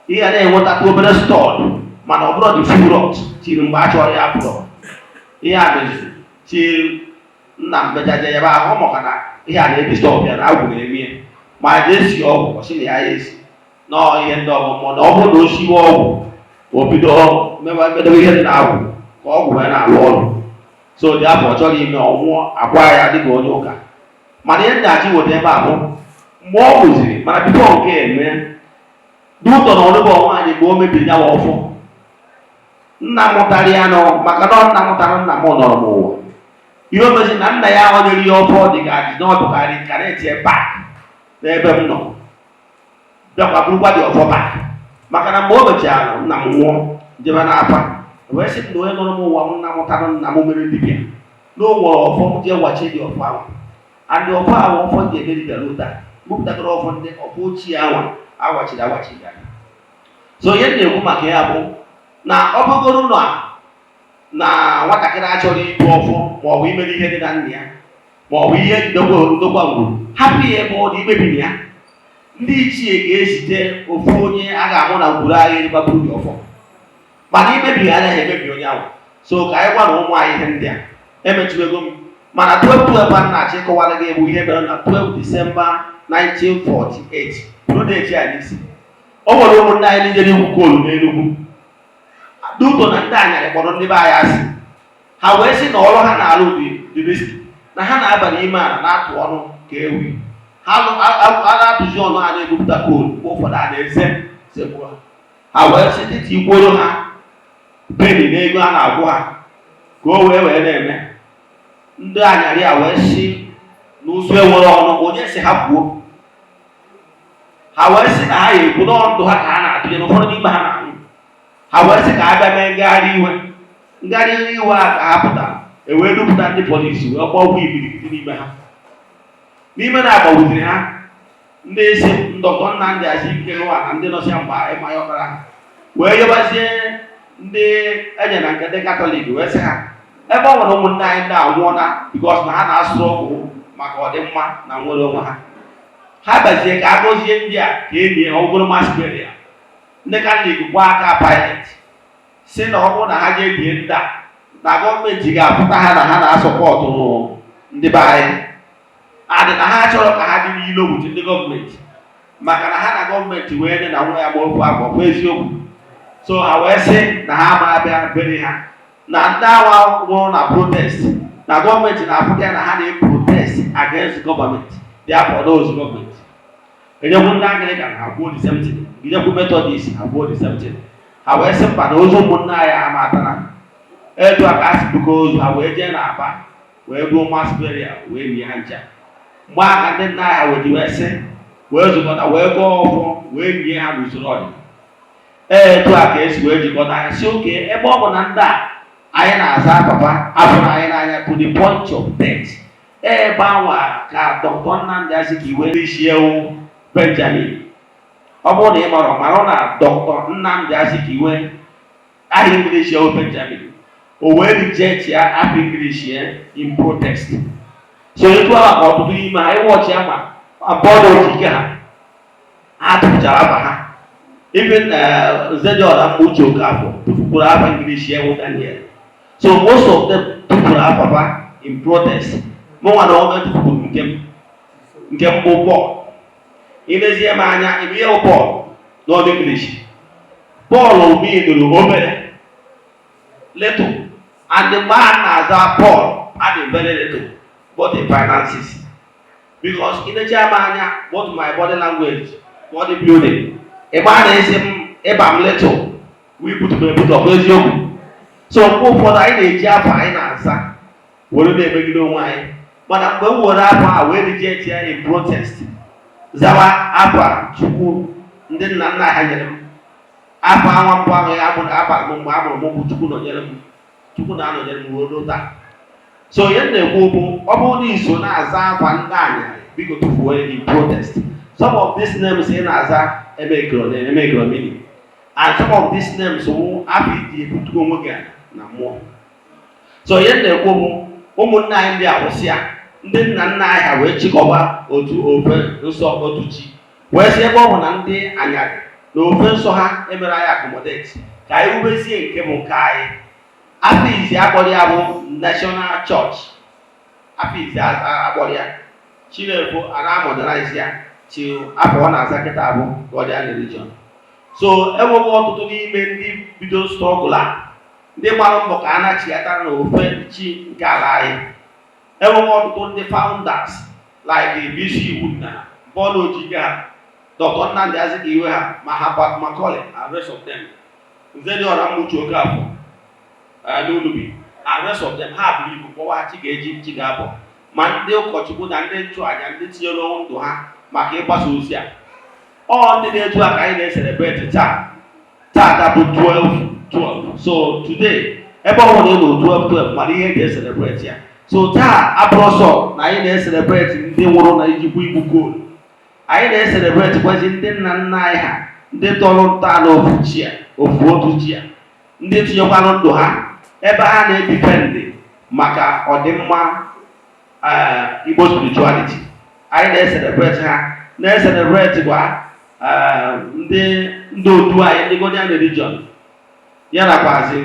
E: ihe na-enwetatụ obere stọd, mana ọ bụrụ dị full rot tiri mgbe a chọrọ ya afụrọ. Ihe a meziri tiri nna m mechaje ya ebe ahụ maka na ihe a na-ebi stọp ya na agwụ na-eme ya, ma jee si ọgwụ, ọ sị na ya esi nọọ ihe ndị ọgwụ mmụọ, na ọ bụrụ na o siwe ọgwụ, o bido medobe ihe dị na-agwụ ka ọgwụ wee na-arụ ọrụ. So dị afọ ọ chọrọ ime ọnwụọ akwa ya dịka onye ụka. Mana ihe nna-achọ iweta ebe a bụ mgbe ọ kụziri, mana before nke eme dị ụtọ na ọlụbọ nwaanyị, mgbe o mebiri ya ọfọ nna mụtara ya nọ, maka na nna mụtara nna m nọrọ m ụwa, ihe o mezi na nna ya ọ nyere ya ọfọ dị ka adị na ọ bụkarị ka na-etinye back n'ebe m nọ, bịakwa bụrụkwa dị ọfọ back, maka na mgbe o mechara nna m nwụọ, jebe n'afa, wee sị m na onye nọrọ m ụwa m, nna mụtara nna m mere dibịa, na o nwere ọfọ m jee wachi dị ọfọ ahụ. And ọfọ ahụ, ọfọ ji eme dibịa ruo taa, gbupụtagoro ọfọ ndị ọfọ ochie ahụ awachiri awachi ya. So ihe m na-ekwu maka ya bụ na ọ bụgoro na nwatakịrị achọrọ ibu ọfọ maọbụ imere ihe dị na nna ya maọbụ ihe ndokwa ndokwa ngwuru, hapụ ya ebe ọ dị. Imebiri ya, ndị ichie ga-ezite ofu onye a ga-amụ na ngwuru agha eribaburu gị ọfọ, mana imebi ya anaghị emebi onye ahụ. So ka anyị gwa na ụmụ anyị ihe ndị a emechiwego m. Mana 12 12 a na-achọ ịkọwara gị bụ ihe mere na 12 Disemba 1948, bụrụ na-echi ya n'isi. O nwere ụmụnne anyị ndị jere igwu coal n'Enugwu dị ụtọ na ndị anyarị kpọrọ ndị be anyị asị. Ha wee sị na ọrụ ha na-alụ dị dị risky na ha na-aba n'ime ala na-atụ ọnụ ka ewi ha a na-atụzi ọnụ, a na-ebupụta coal. Mgbe ụfọdụ a na-eze zegbuo ha. Ha wee sị titi ikworo ha penny n'ego a na-akwụ ha ka o wee wee na-eme. Ndị anyarị a wee si n'ụzọ enwere ọnụ onye si ha kwuo. Ha wee sị na ha ya ekwu n'ọndụ ha ka ha na-atụnye na ụfọdụ n'ime ha na-anwụ. Ha wee sị ka a bịa mee ngagharị iwe. Ngagharị iwe a ka ha pụtara, e wee dupụta ndị polisi wee gbagbuo imirikiti n'ime ha. N'ime na-agbawuziri ha ndị isi Dr. Nnamdi Azikiwe na ndị nọsịa mgbe ịmanya ọkara ha wee yọbazie ndị enye na nke ndị Katọlik, wee sị ha ebe ọ nwere ụmụnne anyị ndị anwụọna because na ha na-asụ ọgwụ maka ọdịmma na nwere onwe ha, ha bazie ka a gọzie ndị a ka enyi ha ọgwụgwụrụ mass burial. Ndị Katọlik gwa aka Pilate si na ọ bụrụ na ha ga-ebie ndị a na gọọmenti ga-apụta ha na ha na-asọpọtụ ndị be anyị adị na ha chọrọ ka ha dị n'ilo with ndị gọọmenti, maka na ha na gọọmenti wee nye na nwa ya gba ofu afọ bụ eziokwu. So ha wee sị na ha ama abịa bere ha na ndị awa nwụrụ na protest, na gọọmenti na-apụta ya na ha na-protest against gọọmenti, therefore those gọọmenti. Enyekwu ndị Anglican, ha kwuo the same thing. Enyekwu Methodist, ha kwuo the same thing. Ha wee sị mba, na ozu ụmụnne anyị amatara etu a ka a si buko ozu ha wee jee n'Aba wee gbuo mass burial wee lie ha ncha. Mgbe aka ndị nna ha wee ji wee sị wee zukọta wee gọọ ọfọ wee lie ha n'usoro ọdịnala. Ee, etu a ka esi wee jikọta anya si oke ebe ọ bụ na ndị a anyị na-aza papa afụrụ anyị n'anya to the point of death. Ebe anwa ka Dr. Nnamdi Azikiwe isi ewu Benjamin. Ọ bụrụ na ị mara mara na Dr. Nnamdi Azikiwe aha English ewu Benjamin, o wee reject ya aha English ya in protest. So etu ahụ ka ọtụtụ n'ime ha ịwọchi ya ma bọọdụ okike ha, ha tụpụchara afa ha. Even Zediola Uche Okafor tụfukwuru afa English ya bụ Daniel. So most of them tụfuru afa ha in protest. Mụnwa na onwe tụfukwuru nke m, nke m bụ Paul. Ilezie m anya ime ihe bụ Paul n'ọnụ English, Paul meanụrụ obere, little, and the man na-aza Paul adị very little, both in finances, because ilecha m anya, both my body language, body building, ịgba na-esi m ịba m little wee butu m ebutu. Ọ bụ eziokwu. So mgbe ụfọdụ anyị na-eji afọ anyị na-aza were na-emegide onwe anyị, mana mgbe m were afọ a wee reject ya in protest, zawa afa Chukwu ndị nna nna ha nyere m, afọ anwa mbụ ahụ ya mụrụ abalị m mgbe a mụrụ m bụ Chukwu nọnyere m, Chukwu na-anọnyere m ruo taa. So ihe m na-ekwu bụ, ọ bụrụ na iso na-aza afa ndị anyị, biko tụfuo in protest. Some of these names ị na-aza emekoro meaning, and some of these names wụ afọ iji ebutu onwe gị na mmụọ. So ihe m na-ekwu bụ, ụmụnne anyị ndị awụsịa ndị nna nna anyị ha wee chịkọba otu ofe nsọ otu chi wee sị ebe ọ bụ na ndị anyarị na ofe nsọ ha emere anyị accommodate, ka anyị rubezie nke bụ nke anyị. Afọ izi akpọrọ ya bụ National Church. Afọ izi akpọrọ ya Chinefo a na-modernize ya till afọ ọ na-aza kịta bụ Godian Religion. So enweghị ọtụtụ n'ime ndị bido struggle a, ndị gbara mbọ ka a na-achịghatara n'ofe chi nke ala anyị. Enweghị ọtụtụ ndị founders like BC Iwunna, Paul Ojike ha, Dr. Nnamdi Azikiwe ha, ma Herbert Macaulay and rest of them, Nzediora Mmuche Okafor n'Ulubi and rest of them, ha buru ibu kpọwa chi ga-eji chi ga-abọ, ma ndị ụkọchukwu na ndị nchụàjà, ndị tinyere ndụ ha maka ịgbasa ozi a. Ọ ndị na-etu a ka anyị na-ecelebrate taa. Tata bụ 12 12. So today, ebe ọ bụla ị nọ, 12 12, mana ihe eji ecelebrate ya. So taa abụrụ sọ na anyị na-ecelebrate ndị nwụrụ na ijikwa igbu goolu, anyị na-ecelebrate kwazi ndị nna nna anyị ha, ndị tọrọ ntọala ofu chi a, ofu otu chi a, ndị tinyekwanụ ndụ ha ebe ha na-edefend maka ọdịmma Igbo spirituality. Anyị na-ecelebrate ha, na-ecelebrate kwa ndị ndị otu anyị, ndị Godian Religion, ya nakwazi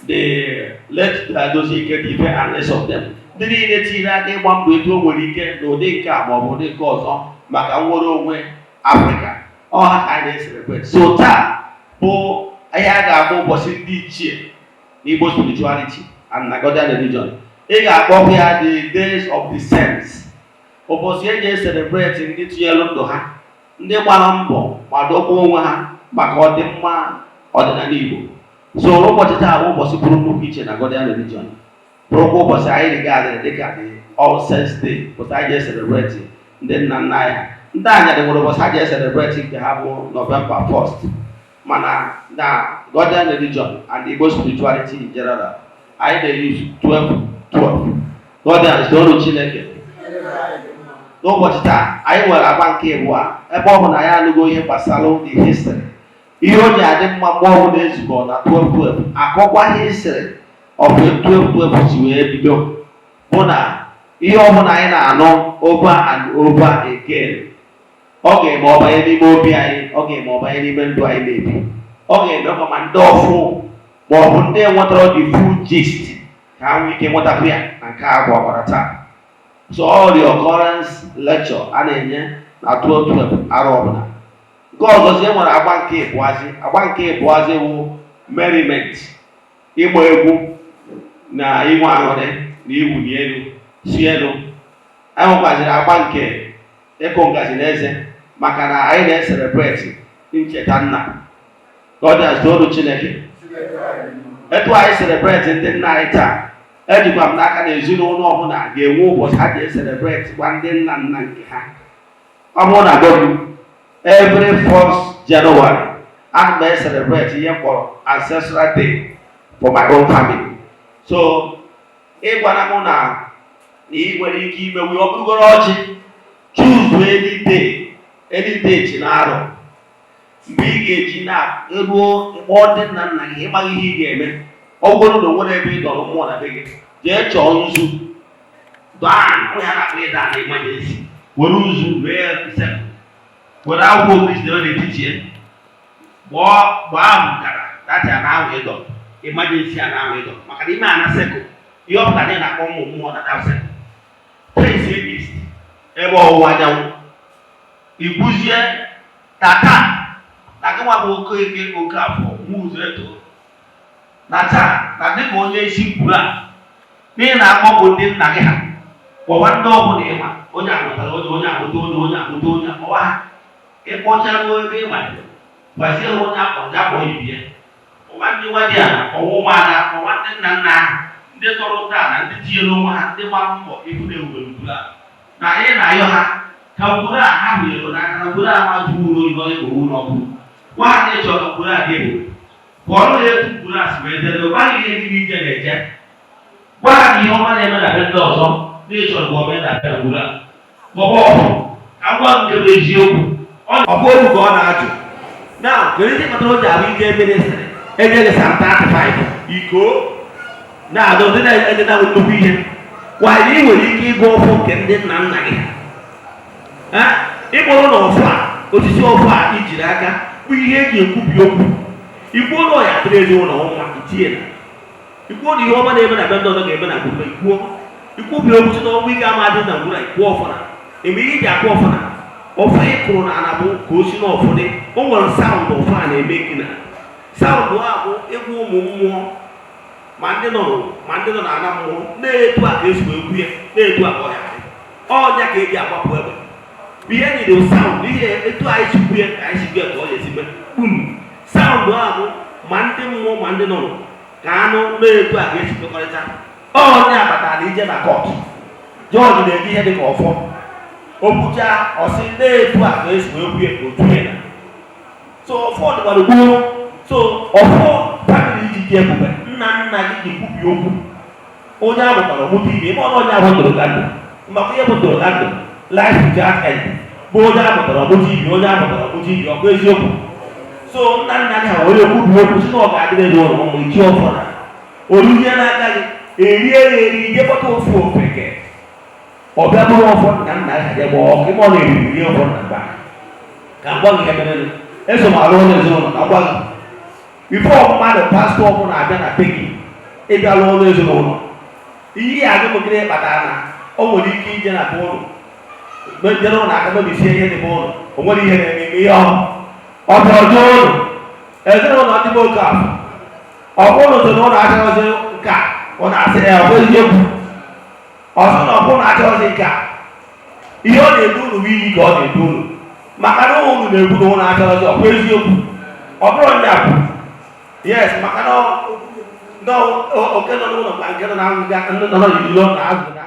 E: the late Dozie Ikedife and rest of them, ndị niile tinyere aka ịgba mbọ etu o nwere ike n'ụdị nke a ma ọ bụ ụdị nke ọzọ maka nnwere onwe Afrịka. Ọha ka anyị na-ecelebrate. So taa bụ ihe a ga-agba ụbọchị ndị ichie n'Igbo spirituality and na Godian Religion. Ị ga-akpọkwa ya the Days of the Saints, ụbọchị eji e-celebrate ndị tinyelu ndụ ha, ndị gbara mbọ ma dọgbuo onwe ha maka ọdịmma ọdịnala Igbo. So ụbọchị taa bụ ụbọchị pụrụ nnukwu iche na Godian Religion, bụrụkwa ụbọchị anyị regardịrị dịka the All Saints Day, ụbọchị anyị ji e-celebrate ndị nna nna anyị ha. Ndị anyarị nwere ụbọchị ha ji e-celebrate nke ha, bụ November 1st, mana na Godian Religion and Igbo spirituality in general, anyị na-use 12 12. Godian, toonu Chineke. N'ụbọchị taa, anyị nwere agba nke abụọ. Ebe ọ bụ na anyị anụgo ihe gbasara the history, ihe o ji adị mma mgbe ọbụla ezukọ na 12 12, akọkwa history of 12 12 si wee bido, bụ na ihe ọbụla anyị na-anụ over and over again, ọ ga-eme ọbanye n'ime obi anyị, ọ ga-eme ọbanye n'ime ndụ anyị na-ebi, ọ ga-emekwa ma ndị ọfụ ma ọ bụ ndị nwetara the full gist ka ha nwee ike nwetakwu ya. Na nke a bụ ọgbara taa. So all the occurrence lecture a na-enye na 12 12 arọ ọbụla. Nke ọzọzi, e nwere agba nke ịbụazị. Agba nke ịbụazị wụ merriment, ịgba egwu na inwe aṅụrị na iwuli elu si elu. Anyị nwekwaziri agba nke ịkụ ngaji n'eze, maka na anyị na-e-celebrate ncheta nna. Godian, toonu Chineke. Etu anyị celebrate ndị nna anyị taa, ejikwa m n'aka na ezinụlọ ọbụla ga-enwe ụbọchị ha ji e-celebrate gwa ndị nna nna nke ha. Ọ bụrụ na be m, every 1st January, ana m e-celebrate ihe m kpọrọ ancestral day for my own family. So ịgwara m na ị nwere ike imewe, ọ bụrụgoro ọjị, choose any day, any date na arọ mgbe ị ga-eji na-eruo kpọọ ndị nna nna gị. Ịmaghị ihe ị ga-eme, ọ bụrụ na o nwere ebe ị dọrọ mmụọ na be gị, jee chọọ nzu dọọ ya na-akpọ ịda na emergency, were nzu mee ya ise, were akwụkwọ ogiri debe n'etiti ya, gbaa gbaa ahụ nkara dati na ahụ ịdọ emergency a na ahụ ịdọ, maka na ime ana circle ihe ọ pụtara na ị na-akpọ ụmụ mmụọ na that circle. Face east, ebe ọwụwa anyanwụ, ikwuzie tata na gị nwa bụ Okeke Okafọ nwa ụzọ eto na taa, na dịka onye isi kwuru a, n'ihi na akpọpụ ndị nna gị ha, kpọwa ndị ọbụla ịma, onye amụtara onye, onye amụta onye, onye amụta onye, kpọwa ha. Ịkpọcharuo ebe ị madịrị, gwazie ha onye akpọrọ ya, kpọọ ibi ya, kpọwa ndị nwa dị ala, kpọwa ụmụada, kpọwa ndị nna nna ha, ndị tọrọ ụtọ na ndị tinyere onwe ha, ndị gbara mbọ ịhụ na ewubere ngwuru a, na anyị na-ayọ ha ka ngwuru a ha hụnyere n'aka na ngwuru a ma jụ uru oyibo owu n'ọkụ. Gwa ha na ịchọ ka ngwuru a dị ebube, kọọrọ ya etu ngwuru a si wee debe, gwa ha ihe niile ije na-eje, gwa ha na ihe ọma na-eme na be ndị ọzọ na ịchọrọ ka ọ mee na be ngwuru a. Maọbụ ọhụ ka ngwa nke bụ eziokwu. Ọ bụ olu ka ọ na-ajụ na kedu ihe kpatara o ji abụ ije ministry enyeghị Psalm 35 iko na-adụ ndị na-enye na nnukwu ihe wanyị. Ị nwere ike ịgụ ọfọ nke ndị nna nna gị ha, ịkpọrọ na ọfọ a, osisi ọfọ a ijiri aka bụ ihe eji ekwubi okwu. Ikwuo na ọya dịrị ezinụlọ nwa itinye na ikwuo na ihe ọma na-eme na be ndị ọzọ ga-eme na gburu ikwuo, ikwubi okwu si na ọnwụ ike ama adị na ngwuru a. Ikwuo ọfọ na eme ihe iji akụ ọfọ na ọfọ ị kụrụ na ana bụ ka o si n'ọfọ dị. O nwere sound ọfọ a na-eme gị, na sound a bụ egwu ụmụ mmụọ, ma ndị nọ n'ụwa ma ndị nọ n'ala mmụọ, na-etu a ka esi wee kwu ya, na-etu a ka ọ ya dị ọnya ka eji agbapụ egbe. Ihe nyere sound, ihe etu anyị si kwu ya ka anyị si kwu ya ka ọ ya esi mee kpum. Sound a bụ ma ndị mmụọ ma ndị nọ n'ụwa ka anụ na-etu a ka esi kwekọrịta. Ọnya batara na ije na court, jọji na-eji ihe dị ka ọfọ okwucha, ọsị na-etu a ka esi wee kwu ya ka otu ya na so ọfọ dịkwara gboo. So ọfọ family iji dị ebube, nna nna gị ji kwubi okwu, onye amụtara ọmụta ibe ime ọnụ, onye ahụ toro ka ndụ maka ihe bụ toro ka ndụ, life without end, bụ onye amụtara ọmụta ibe, onye amụtara ọmụta ibe, ọkụ eziokwu. So nna nna gị ha were kwubi okwu si na ọ ga-adịrị n'ụlọ ụmụ ichi ọfọ na oruzie n'aka gị, erie ya eri, ije kpọta ofu ofeke, ọ bịa bụrụ ọfọ nna nna gị ha je gbaa ọkụ ime ọ na-eriri rie ọfọ nna mba. Ka m gwa gị ihe mere eso m arụ ụlọ ezinụlọ. Ka m gwa gị, before mmadụ, pastọ ọbụla abịa na be gị ịbịa lụọ ụlọ ezinụlọ, ihe ya agụ m gịnị kpatara na o nwere ike ije na be ụlọ, jere ụlọ aka mebisie ihe dị be ụlọ, o nwere ihe na-eme ime ihe ọhụụ, ọ bịa ọjọọ ụlọ ezinụlọ ndị be oke afọ, ọ bụrụ so na ụlọ achọghịzi nke a, ọ na-asị ya ọ bụ eziokwu. Ọzọ na ọ bụrụ na achọghịzi nke a, ihe ọ na-edu unu bụ iyi ka ọ na-edu unu, maka na unu na-ekwu na ụnụ achọghịzi. Ọkwa eziokwu? Ọ bụrụ ndị a bụ yes, maka na oke nọ n'ụlọ ma nke nọ na nọ n'ilo na azụ na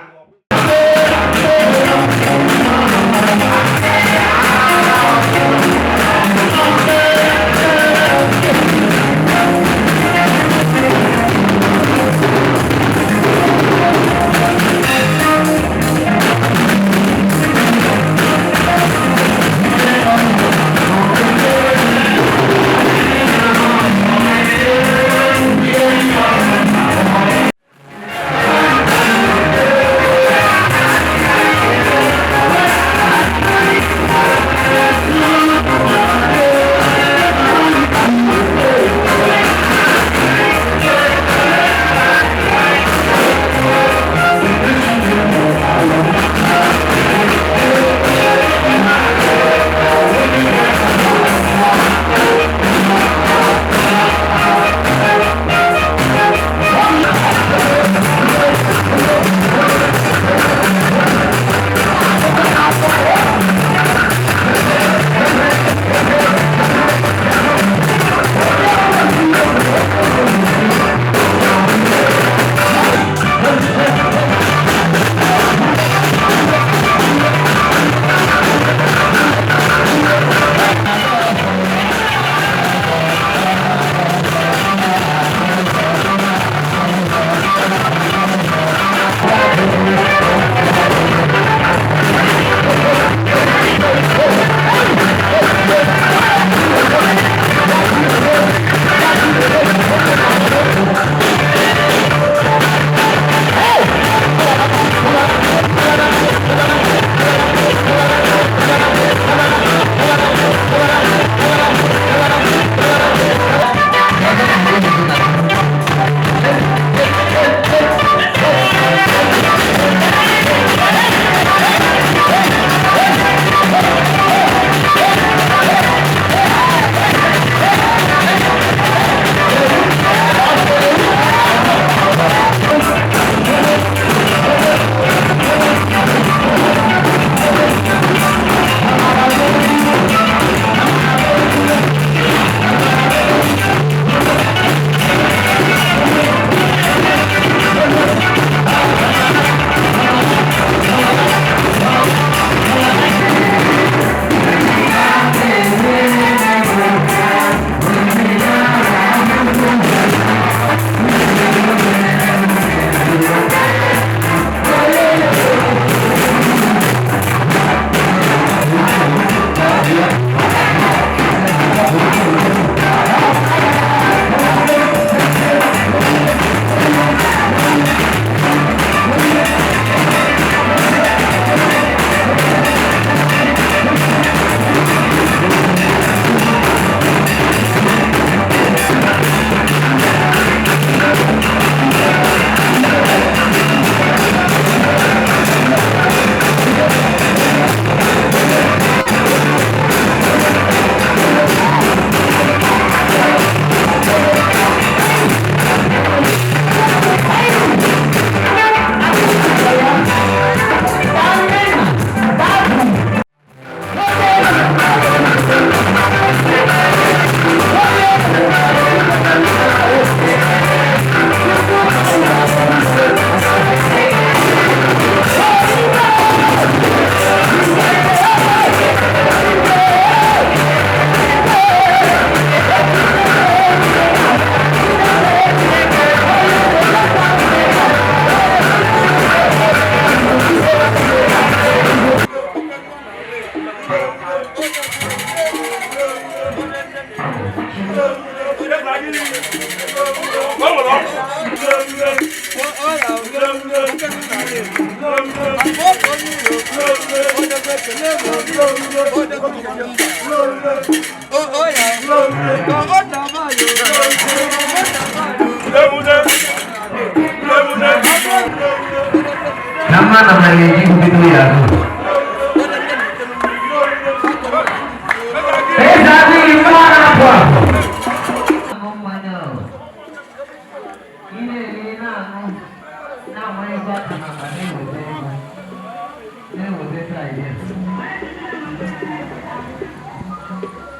E: idea.